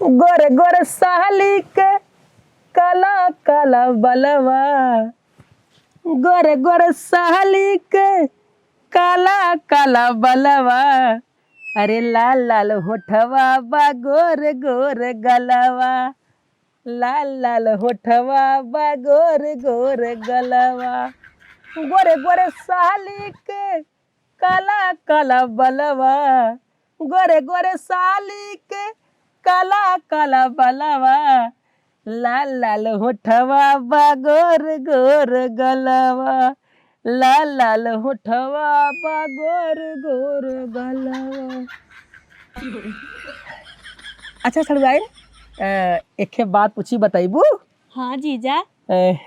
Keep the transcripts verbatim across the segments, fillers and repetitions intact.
गोरे गोरे साली के काला काला बलवा, गोरे गोरे साली के काला काला बलवा, अरे लाल लाल होठवा बा गोर गोर गलवा, लाल लाल होठवा बा गोर गोर गलवा, गोरे गोरे साली के काला काला बलवा, गोरे गोरे साली के काला काला बलवा, लाल लाल होठवा बा गोर गोर गलवा, लाल लाल होठवा बा गोर गोर गलवा। अच्छा सड़ुआइन, अ, एखे बात पूछी, बताइबू? हाँ जीजा। ए,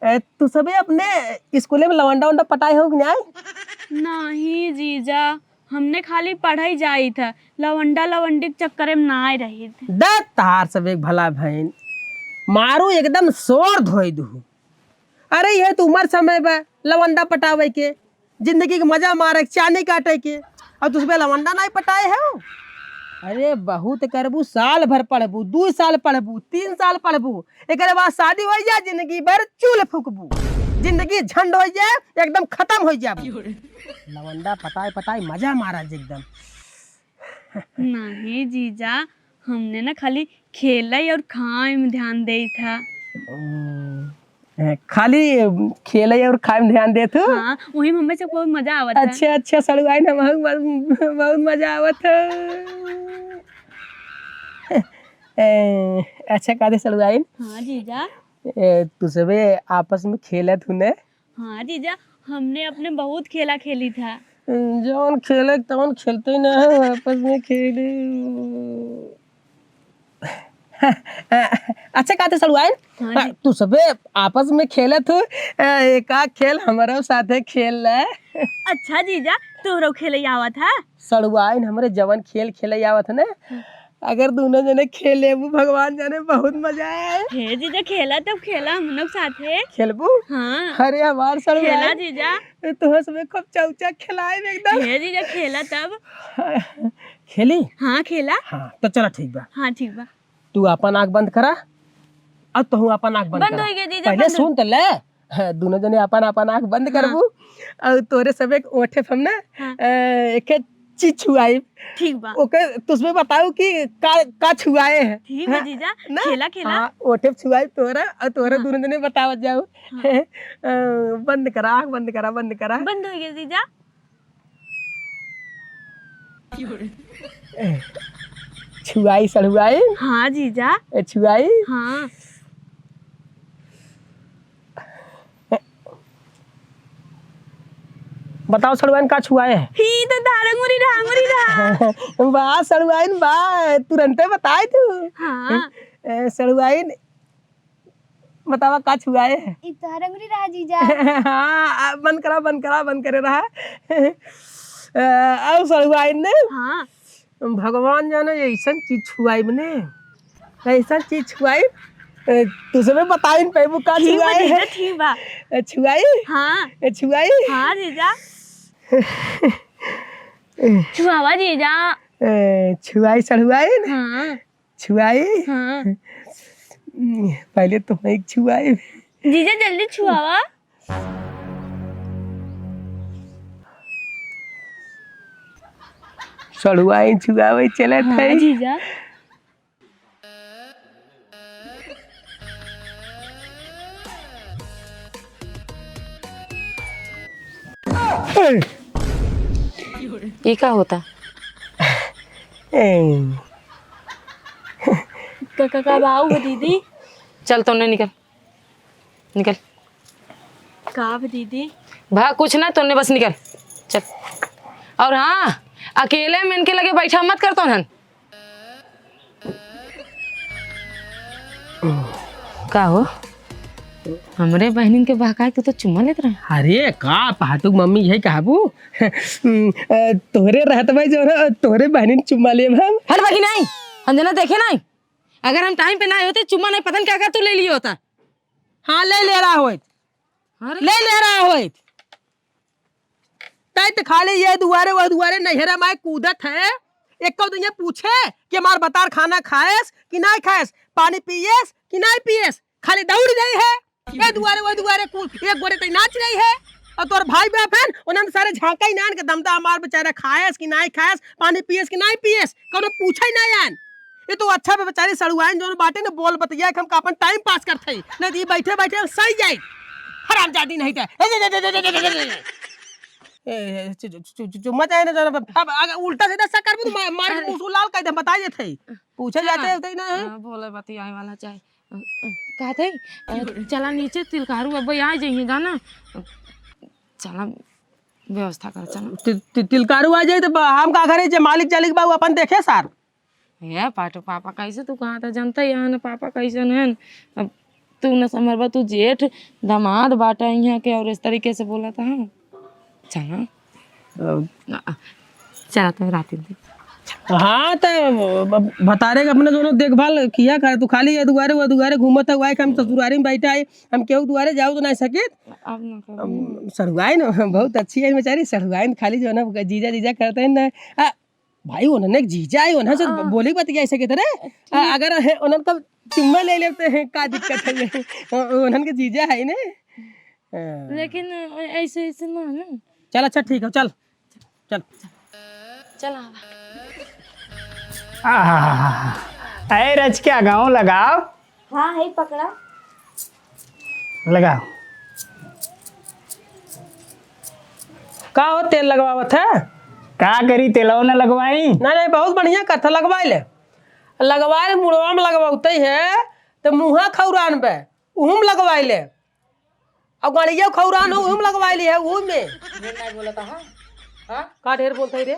ए, तू सबे अपने स्कूले में लवंडा वंडा पटाए हो कि नाहीं? नहीं जीजा, हमने खाली पढ़ाई जाइत है, लवंडा लवंडी के चक्करे में नाहीं रहित। द तार सब एक भला भइन, मारू एकदम सोर धोई दू। अरे ये तो उमर समय बा लवंडा पटावे के, जिंदगी के मजा मारे के, चानी काटे के, अउर तू सबे लवंडा नाहीं पटाए हो। अरे बहुत करबू, साल भर पढ़बू, दू साल पढ़बू, तीन साल पढ़बू, एकरे बाद शादी होइ जाए, जिंदगी भर चूल्ह फूकबू, जिंदगी झंड होइ जाए, एकदम खतम होइ जाबू। लवंडा पटाए पटाए मजा मारा जी एकदम। नहीं जीजा, हमने ना खाली खेले और खाए में ध्यान देइत है। हम्म, ए, खाली खेले और खाए में ध्यान देत हो? हाँ, वही में हमें सब बहुत मजा आवत है। अच्छा, अच्छा, सड़ुआइन, हम बहुत, बहुत मजा आवत है। ए, अच्छा, का दे सड़ुआइन? हाँ जीजा। ए, तू सबे आपस में खेलत हो ने? हाँ जीजा, हमने अपने बहुत खेला खेली था। जौन खेले तौन खेलते ही ना है, आपस में खेले। अच्छा, का दे सड़ुआइन? हाँ जी। तू सबे आपस में खेलत हो, ए, एक आध खेल हमरो साथे खेल ले। अच्छा जीजा, तोहरो खेले आवत है? सड़ुआइन, हमरे जवन खेल खेले आवत है ना, हाँ। अगर दूनो जने खेलेबू, भगवान जाने बहुत मजा आए। हे जीजा, खेला तब खेला हम लोग साथे। खेलबू? हाँ। अरे हमार सड़ुआइन। खेला जीजा। तोहर सबे खूब चौचा खेलाए एकदम। हे जीजा, खेला तब। खेली? हाँ, खेला। हाँ, तो चला ठीक बा। हाँ, ठीक बा। तू आपन आँख बंद करा, अउर तोहू आपन आँख बंद बंद करा। होइ गया जीजा, पहले बंद। सुन तो ले। हाँ, दूनो जने आपन आपन आँख बंद हाँ। करबू, अउर तोरे सबे ओठे पे हम ना, हाँ। अ, एके चीज छुआई। ठीक बा। ओके, तू सबे बताओ कि का, का छुआए है। ठीक बा हाँ, जीजा, ना? खेला, खेला। हाँ, ओठे पे छुआई तोरा, अउर तोरा हाँ। दूनो जने बतावत जाओ। हाँ। अ, बंद करा, आँख बंद करा, बंद करा। बंद होइ गया जीजा। ए, छुआई सड़ुआइन? हाँ जीजा। ए, छुआई? हाँ। बताओ सड़ुआइन का छुआए है? ही तो धारंगुरी ढांगुरी रहा। बा सड़ुआइन बा, तुरंते बताए तू। हाँ। ए, सड़ुआइन बतावा का छुआए है? ई तोहर अंगुरी रहा जीजा। हाँ, आ, बंद करा, बंद करा, बंद करे रहा। अ, अउर सड़ुआइन ने? हाँ। भगवान जाने ऐसन चीज छुआई मने, ऐसन चीज छुआई, अ, तू सबे बताइन पैबू का ठीक बा छुआए जीजा, है? ठीक बा। अ, छुआई? हाँ। अ, छुआई? हाँ जीजा। छुआवा जीजा। अ, छुआई सड़ुआइन? हाँ। छुआई? हाँ। पहले तो मैं छुआई। जीजा जल्दी छुआवा। सड़ुआई छुआवे चलत हाँ, है। जीजा। ये का होता? ए। का, का, का बाऊ हो दीदी? चल, तोने निकल, निकल। का बा दीदी? भा, कुछ ना, तोने बस निकल, चल। और हाँ, अकेले में इनके लगे बैठा मत कर तोहन। का हो? हमरे बहनिन के बहकाए के तू तो चुम्मा लेत रहे। अरे का पहाटू मम्मी यही कहबू? हम्म, अ, तोहरे रहत भाई जो ना, तोहरे बहनिन चुम्मा लेब हम। हट बाकी नहीं, हम जना देखे नहीं। अगर हम टाइम पे ना होते चुम्मा नहीं पता नहीं क्या कर तू ले लियो होता। हाँ, ले ले रहा होइत। अरे। ले ले रहा होइत। तै त खाली ये दुआरे वो दुआरे नैहरा माय कूदत है, एको दिन ये पूछे कि हमार बतार खाना खाएस कि नाहीं खाएस, पानी पिएस कि नाहीं पिएस, खाली दौड़ जाई है। ए दुआरे, वो दुआरे, कु-, एक गोरे तई नाच रही है। और तोर भाई बाप है, उन्हन सारे झांका ही नान के दमदा हमार बेचारा खाएस कि नाहीं खाएस, पानी पिएस कि नाहीं पिएस, कौनो पूछे ही नाहीं आन। ये तो अच्छा बे बेचारी सड़ुआइन जोन बाटे न बोल बतिया के हम का अपन टाइम पास करत हई। नहीं तो ये बैठे बैठे हम सही जाई। हरामजादी नहीं थे। ए, ए, ए, चु-, चु-, चु-, चु-, चुम्मा चाहे ना जाना। अब अगर उल्टा सीधा सा करबू तो मा-, मार अरे। मुंह लाल कर दे, बता देत हई। पूछे चला। जाते होते ही ना है। हाँ, बोले बतियाए वाला चाहे। अ, अ, कहत हई, अ, चला नीचे तिलकारू अब आ जाइए जाना। चला व्यवस्था कर, चला। ति-, ति-, तिलकारू आ जाई तो ब-, हम का करे जे मालिक चालिक बा, उ अपन देखे सार। हे पाटो, पापा कैसे तू कहा था, जानता ही है ना पापा कैसन है। अब तू न समझबा, तू जेठ दामाद बाटा यहाँ के और इस तरीके से बोला था। चला। अ, आ, आ, चला तो रात दिन। हाँ, तो ब-, बतारे के अपने दोनों देखभाल किया कर। तू खाली ये दुआरे, वो दुआरे घूमत है, वाई के हम ससुरारी में बैठा है, हम केहू दुआरे जाओ तो नहीं सकित। अब ना कभी। हम सड़ुआइन बहुत अच्छी है बेचारी, सड़ुआइन खाली जो है ना जीजा जीजा करते हैं ना। आ, भाई, उन्हन के जीजा है, उन्हन से हाँ। बोली बतियाई सकित रे। ठीक। आ, अगर है, उन्हन का चुम्मा ले लेते हैं, का दिक्कत है? उन्हन के जीजा है ने। हाँ। लेकिन ऐसे, ऐसे ना ना। चल, अच्छा, ठीक है, चल, चल। चल आवा। आहा, ए रचकिया, गाँव लगाओ। हाँ, है पकड़ा। लगाओ। का हो, तेल लगवावत है? का करी, तेलवा न लगवाई? नहीं, नहीं, बहुत बढ़िया करता, लगवाई ले। लगवाई ले, मुड़वा में लगवाते है, तो मुँहा खौरान बे, उहुम लगवाई ले। अब गड़िया खौरान हो, उहुम लगवाई ली है, उहुम में। ढेर नहीं बोलता है, हाँ? का ढेर बोलते है रे?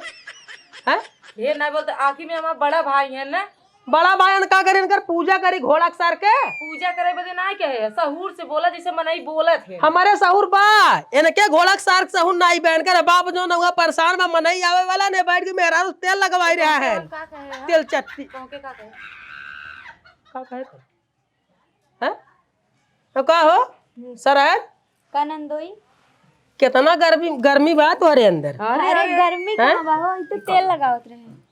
हैं? ढेर नहीं बोलते, आखिर में हमारा बड़ा भाई है ना, बड़ा भाई, इनका करे, इनकर पूजा करी घोड़ा के सार के। पूजा करे बदे नाहीं कहे, सहूर से बोला जैसे मनई बोलत है। हमारे सहूर बा, इनके घोड़ा के सार के सहूर नाहीं बा, इनकर बाप जो नौआ परेशान बा, मनई आवे वाला ने बैठ के मेहरारू तेल लगवाई रहा है। का कहे है? तेल चट्टी। तोहके का कहे? का कहे थे? हैं? तो का हो? सरहद? का नंदोई? कितना गर्मी, गर्मी बा तोहरे अंदर। अरे, अरे, अरे। गर्मी हैं? कहाँ बा हो? ई तो तेल लगावत रहे।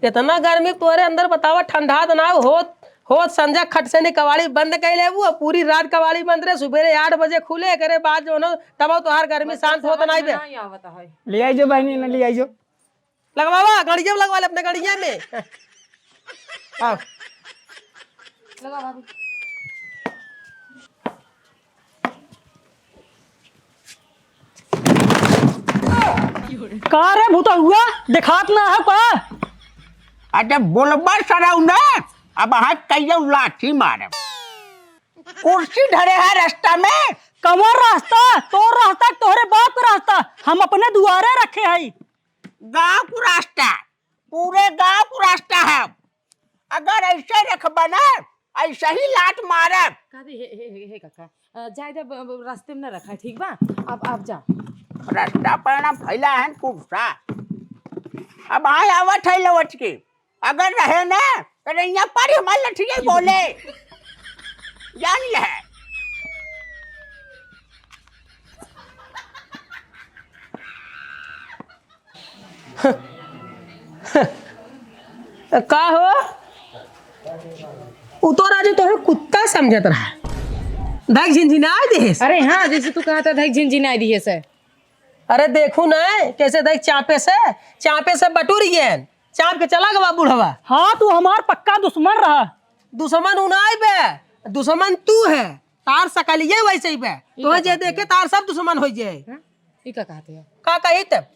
इतना गर्मी तोहरे अंदर, बतावा, ठंडा तो ना होत, होत संझा खट से नहीं कवाड़ी बंद कर लेबू, और पूरी रात कवाड़ी बंद रहे, सुबेरे आठ बजे खुले, एकरे बाद जो ना, तब तोहार गर्मी शांत होत समझ नहीं में बे। नहीं आवत है। ले आई जो बहनी, ना ले आई जो। लगवावा, गड़िया में लगवा ले, अपने गड़िया में। आओ। लगा बाबू। का रे भूतहुआ, देखात ना है का? अरे बोलबा सरऊ ना, अब हाथ कहियो लाठी मारब। कुर्सी धरे है रास्ता में। कमर रास्ता, तोर रास्ता, तोहरे बाप के रास्ता, हम अपने दुआरे रखे हई। गांव को रास्ता, पूरे गांव को रास्ता है। अगर ऐसे रखबा ना, ऐसे ही लात मारब। का दे, हे, हे, हे, हे काका, अ, जाए दे, ब-, ब-, रास्ते में ना रखा, ठीक बा? अब आप जा। रास्ता पर ना फैला है कुर्सा। अब आए आवत है लवट के। अगर रहे ना, तो यहाँ पर ही हमारे लठिए बोले। जान ले। का हो? उ तो राजू तोहे कुत्ता समझत रहा। धक झिनझिनाए देहेस। अरे हाँ, जैसे तू कहा था, धक झिनझिनाए दिहेस। अरे देखू ना, कैसे धक चापे से, चापे से बटुर गए। चाप के चला गवा बुढ़वा। हाँ, तू हमार पक्का दुश्मन रहा। दुश्मन उ नाई बे, दुश्मन तू है। तार सकलिए वैसे ही बे। ई तोहे का जे कहत देखे है? तार सब दुश्मन हो जाए। हाँ? ई का कहत है? का कही तब?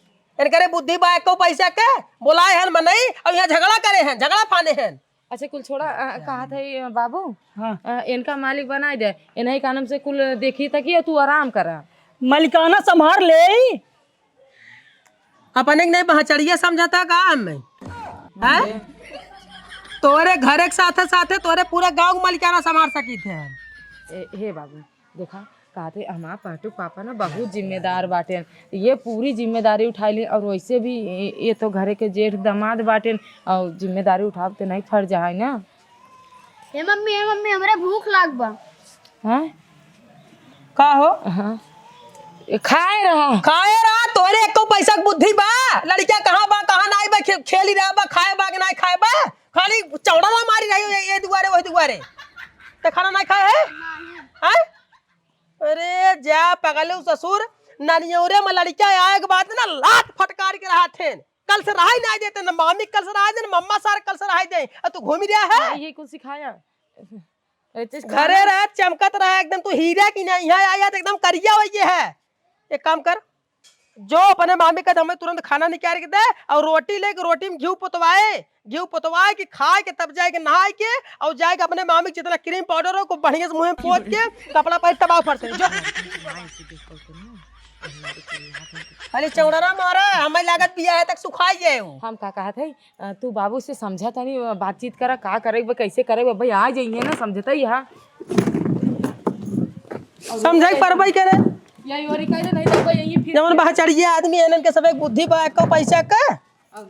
इनकरे बुद्धि बा एको पैसा के, बोलाए हन मनई और यहाँ झगड़ा करे हैं, झगड़ा फाने हैं। अच्छा, कुल छोड़ा, अ, कहत है, अ, बाबू, हाँ। अ, इनका मालिक बनाए दे, इन्हीं का नाम से कुल देखी तकी तू आराम करा। मलिकाना संभार ले। अपने के नहीं बहचड़िया समझता का हमें? हैं? तोरे घरे के साथे साथे तोरे पूरे गांव के मलिकाना संभार सकी थे। ए, हे बाबू, देखा, कहते हमार पहटू पापा ना बहुत जिम्मेदार बाटेन, ये पूरी जिम्मेदारी उठाई ली। और वैसे भी ये, ये तो घरे के जेठ दामाद बाटेन, और जिम्मेदारी उठावते नहीं फर जाए ना। हे मम्मी, हे मम्मी, हमरा भूख लाग बा। हाँ? का हो? हाँ। खाए रहा। खाए रहा, तोहरे एको पैसा के बुद्धि बा? लड़िका कहाँ बा, कहाँ नाई बा, खे-, खेली रहा बा, खाए बा कि नाई खाए बा? खाली चौड़ा ना मारी रही हो, ये, ये दुआरे, वही दुआरे। ते खाना नाई खाए है? हैं? अरे जा पगलू ससुर, ननियौरे में लड़िका आए के बाद ना लात फटकार के रहा थे। कल से रहाई नाई देते, ना मामी कल से रहाई दे, ना मम्मा सार कल से रहाई दे। अब तू घूमी रहा है? हाँ, ये कुछ सिखाया। अरे, चीज घरे खाना रह, चमकत रह, एकदम तू हीरा की नहीं है, आया तो एकदम करिया हो गया है। एक काम कर, जो अपने मामी का हमें तुरंत खाना निकाल के दे और रोटी लेके रोटी में घी पोतवाए, घी पोतवाए के खाए के तब जाए के नहाए के और जाए के अपने मामी के जितना क्रीम पाउडर हो को बढ़िया से मुंह में पोत के कपड़ा पहन तबाह फरसे जो। अरे चौड़रा मारा, हमें लागत पिया है तक सुखाई जाए हो। हम का कहत है, अ, तू बाबू से समझा तनी, अ, बातचीत करा, का करे बा, कैसे करे बा, भाई आ जाइए ना, समझता ही हा। समझाई परबई करे। यही ओरी कह दे, नहीं तो भाई यही फिर जवन बहचड़िया आदमी है, इनके सब एक बुद्धि बा, एको पैसा का। अब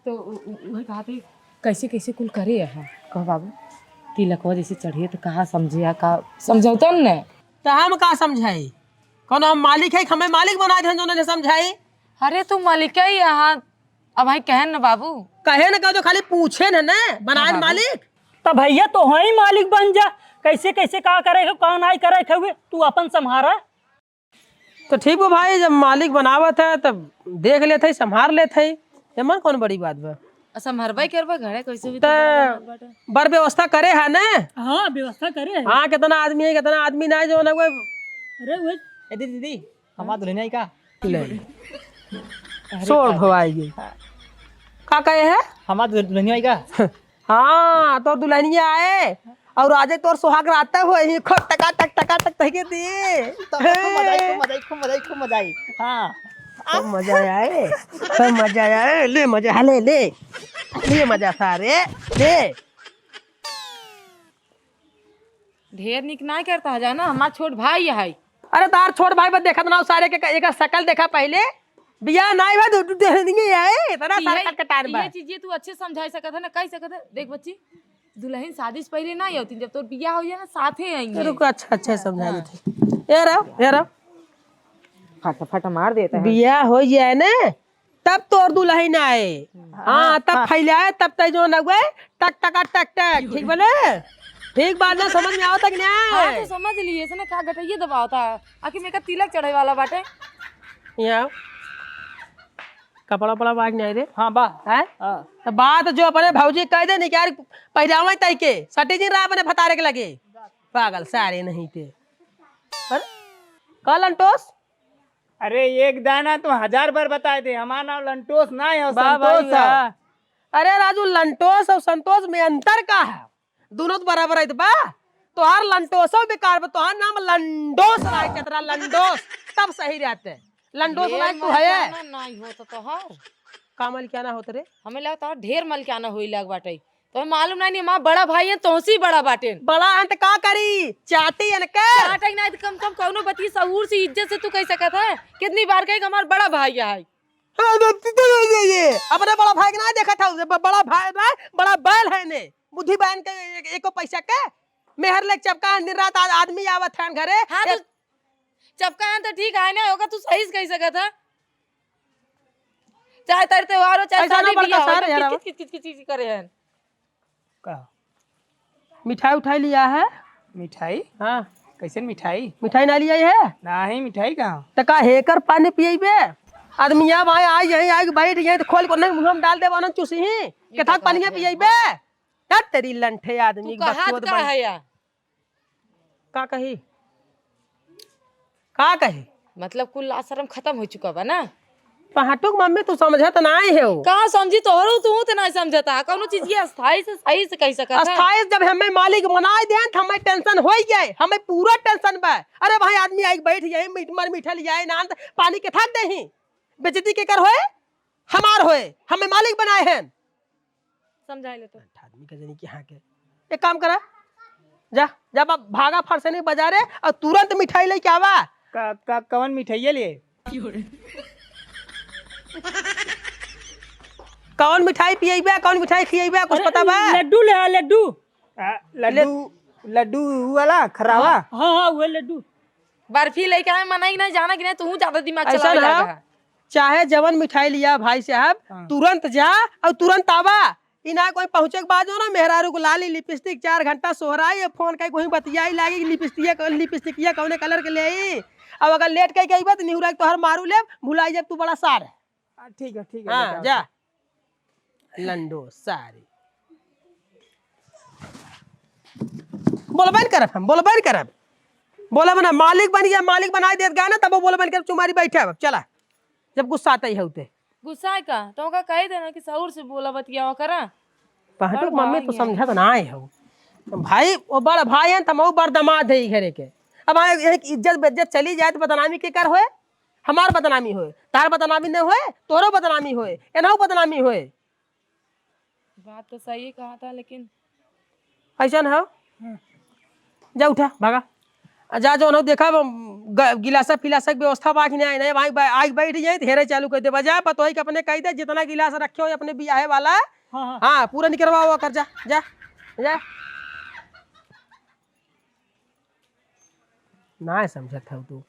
तो उ-, उ-, उहे कहत है, कैसे, कैसे कुल करे है, कहो बाबू, तिलकवा जैसे चढ़िए तो कहाँ समझे, का समझौतन ने? तो हम का समझाई? कौन हम मालिक है, हमें मालिक बना दे, जो उन्हें समझाई? अरे तू मालिक है यहाँ, अब भाई कहेन न बाबू। कहे न कह दो, खाली पूछे न, न बनाए हाँ बाबू। मालिक। त भैया तो ही मालिक बन जा, कैसे कैसे का करे हो, का नाई करे हो, तू अपन संभारा। तो ठीक बा भाई, जब मालिक बनावत है तब देख लेत है, संभार लेत है, एमन कौन बड़ी बात बा? आ, संभरबे करबे घरे, कैसे भी त तो बड़ा बाटे। बर व्यवस्था करे है न? हाँ, व्यवस्था करे है। हाँ, कितना आदमी है, कितना आदमी ना है, जो ना कोई अरे वो ए दीदी, दीदी, हमार दुल्हनिया आई का? ले। अरे शोर बाप रे। भवाई गई। का कहे है? हमार दुल-, दुल्हनिया आई का? हाँ, तोर दुल्हनिया आए और आजे तोर सुहाग रात हो ही, खूब टका टक, टका टक तहके दी। तो खूब मजा आई, खूब मजा आई, खूब मजा आई, खूब मजा आई। हाँ। खूब मजा आए, खूब मजा आए, ले मजा, हाँ, ले, ले। ले मजा सारे, ले। ढेर निक नाई करता है, जाना, हमार छोट भाई है। अरे तार छोट भाई बस देखत ना, सारे के एकर शकल देखा पहले, बियाह नाई बा, दु-, दु-, दुल्हनिया है, इतना सारे इहे, कटकटान बा। इहे चीज ये तू अच्छे समझाई सकत है ना, कही सकत है। देख बच्ची, दुल्हन शादी से पहले नाई होती, जब तोर बियाह हो जाए ना, साथे आएंगे। रुको, अच्छा, अच्छा समझा हाँ। देते। ये रहो, ये रहो। फटाफट मार देता है। बियाह हो जाए ना, तब तोर दुल्हन आए। हाँ, हाँ, तब हाँ। फैलाए, तब तै जो न हुए, टक टका टक टक, ठीक बने? ठीक बात ना समझ में आवता कि नहीं? हाँ, तो समझ लिए, इसने का गटइये दबावता। आखिर में का तिलक चढ़े वाला बाटे। यहाँ कपड़ा उपड़ा बाग नहीं रे? हाँ, बा। हैं? हाँ। तो बात जो अपने भौजी कह दे, निकार पहिरावे तई के, सटी जी रहा अपने भतारे के लगे। पागल सारे नहीं थे। पर का लंटोस? अरे, एक दाना तो हजार बार बताए थे, हमार नाम लंटोस ना है, वाह भाई, संतोष है। वाह। अरे राजू, लंटोस और संतोष में अंतर का है? दोनों तो बराबर है, तो बा। तोहार लंटोसो बेकार बा, तोहार नाम लंडोस रहा, चतरा लंडोस, तब सही रहते। लंडोस ढेर लायक तू है। मलिकाना नाई हो तो तोहार। का मलिकाना होत रे? हमें लगा तोहार ढेर मलिकाना होई लाग बाटे। तोहे मालूम नाई, हमार बड़ा भाई है, तोहसी बड़ा बाटेन। बड़ा है त का करी? चाटी है न का? चाटे नाई त कम से कम कौनो बतिये सहूर से, इज्जत से तू कह सकत है? कितनी बार कहे कि हमार बड़ा भाई है। ये अपने बड़ा भाई के ना देखत हौ, ब-, बड़ा भाई बा, बड़ा बैल है ने, बुद्धि बा इनके, ए-, एको पैसा के। मेहर ले चपका है, दिन रात आ-, आदमी आवत है घरे। हाँ, एक तो चपका है तो ठीक है ना, होगा तू सही से कह सकत है। चाहे तर त्योहार हो, चाहे ऐसा ना शादी बड़का बियाह हो, सारे एकदम यार। किच, किच, किच, किच, किच करे हैं। का? मिठाई उठाई लिया है? मिठाई? हाँ। कैसन मिठाई? मिठाई ना लिया है? नहीं, मिठाई कहाँ? त का हेकर पानी पियबे? आदमी अब आए, आई यहीं, आई बैठ यहीं, तो खोल को नहीं मुँह में डाल दे, वरना चूसी ही। ये केथा के तो पानी बात है। पियबे? हट तेरी लंठे आदमी तू के कहात बकचोद का बन। है या? का कही? का कही? मतलब कुल लाज शरम खत्म हो चुका बा ना? पहाटुक मम्मी तू समझत नाई हो। कहाँ समझी तोहरो, तू तो नाई समझता। कौनो चीज ये अस्थाई से सही से कह सकत है। अस्थाई से जब हमें मालिक बनाए देन, त हमें tension होई गए, हमें पूरा tension बा। अरे भाई, आदमी आई बैठ जाए, मीठ मार मीठा लियाए, नान त पानी केथा के देही? बेइज्जती केकर होए? हमार होए, हमें मालिक बनाए हैं। समझाई ले तो। आदमी का जनी कि हाँ के। एक काम करा, जा, जा बा-, भागा फरसेनी बाजारे और तुरंत मिठाई लेके आवा। का, का, कौन मिठाई लिए? कौन मिठाई पियबे, कौन मिठाई खियबे, कुछ अरे, पता बा? लड्डू ले आ, लड्डू। आ, लड्डू, लड्डू वाला खरावा? हाँ, हाँ, हाँ, वह लड्डू। बर्फी लेके आए, मना ही ना जाना कि नहीं, तू ज्यादा दिमाग ऐसा चलावे ना, लागा है। चाहे जवन मिठाई लिया भाई साहब, हाँ। तुरंत जा और तुरंत आवा। ई ना कोई पहुँचे के बाद जो ना मेहरारू को लाली लिपस्टिक चार घंटा सोहराई, ये फोन कई कोई बतियाई लागी कि लिपस्टिक, लिपस्टिकिया कौने कलर के ले आई। अब अगर लेट कई कई बात निहुरा के तोहर मारू लेब, भुलाई जब तू बड़ा सार है। हाँ, ठीक है, ठीक है, हाँ, बेटा। जा। लंडो सारी। बोलबे न करब हम, बोलबे न करब। बोलब ना, मालिक बन गया, मालिक बनाई देत गया ना, तब वो बोलबे न करब, चुमारी बैठे अब, चला। जब गुस्सा आता ही है उते। गुस्सा है का? तो का कह देना कि सहूर से बोला, बतियावा करा। पहटू बड़ मम्मी भाई तो है। समझत ना आए हो। भाई, वो बड़ भाई हैं, तमऊ बड़ दमाद है ई घरे के। अब आए, एक इज्जत बेइज्जत चली जाए तो बदनामी के कर होए? हमार बदनामी होए, तार बदनामी न होए, तोरो बदनामी होए, एनहु बदनामी होए। बात तो सही कहा था, लेकिन ऐसा न हो। हम्म। जा उठा, भागा। आ जा, जो न हो, देखा, ग-, गिलासा पिलासा के व्यवस्था बा कि नहीं, नहीं, भाई, बा-, आइ बैठ जाए, तो हेरे चालू कर दे। बजा, पतोही के अपने कह दे, जितना गिलास रखे हो अपने बियाहे वाला, हाँ, हाँ। हाँ, पूरा निकरवा हुआ कर, जा, जा, जा। ना समझत हऊ तू।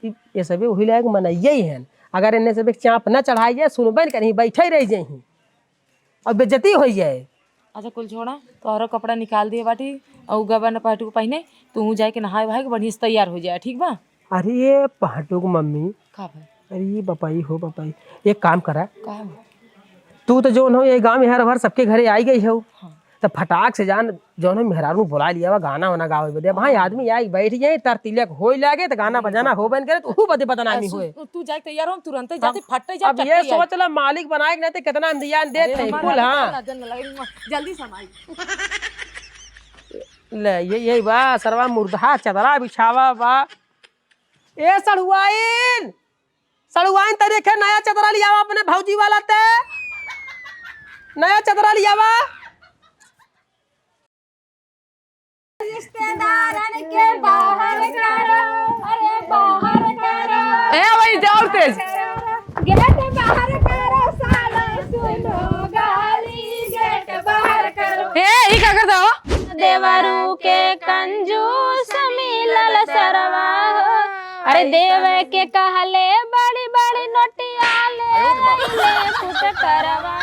ई, ये सबे वही लायक मनइये ही हन। अगर इन्हें सबे चाँप ना चढ़ाई जाए, सुनबे न करही, बैठे रह जाही। और बेइज्जती हो जाए। अच्छा, कुल छोड़ा, तोहरो कपड़ा निकाल दिए बाटी, और गबा न पहटू के पहने, तू जाए के नहाए वहाए के बढ़िया से तैयार हो जाए, ठीक बा? अरे ये पहटू के मम्मी। का भाई? अरे ये बपाई हो बपाई, एक काम करा। का हो? तू तो जो हो ये गाँव में हर भर सबके घरे आई गई हो। हाँ। तो फटाक से जान, जौन हम मेहरारू बुला लिया बा, गाना वाना गावे बदे। भाई, हाँ। आदमी आई बैठ जाए, तार तिलक होई लागे, तो गाना बजाना हो बन करे, तो हु बदे बदनामी होए। तू, तू जाए तैयार हो, हम तुरंत ही जाते, अब, फट ही जा, अब ये सोच ला, मालिक बनाए के नाते कितना हम ध्यान देत हैं, कुल, हाँ। जल्दी से हम आई। ले, ये, यही बा, सरवा मुर्दा चदरा बिछावा बा। ए सड़ुआइन, सड़ुआइन, तनी देखे, नया चदरा लियावा अपने भौजी वाला ते। नया चदरा लियावा। रिश्तेदारन के बाहर करो, अरे बाहर करो। ए भाई, जाओ तेज। गेट बाहर करो, साला सुनो गाली, गेट बाहर करो। ए, ई का करता हो? देवरू के कंजूस मिलल सरवा हो। अरे देवे के कहले बड़ी बड़ी नोटिया ले आइले फुटकरवा।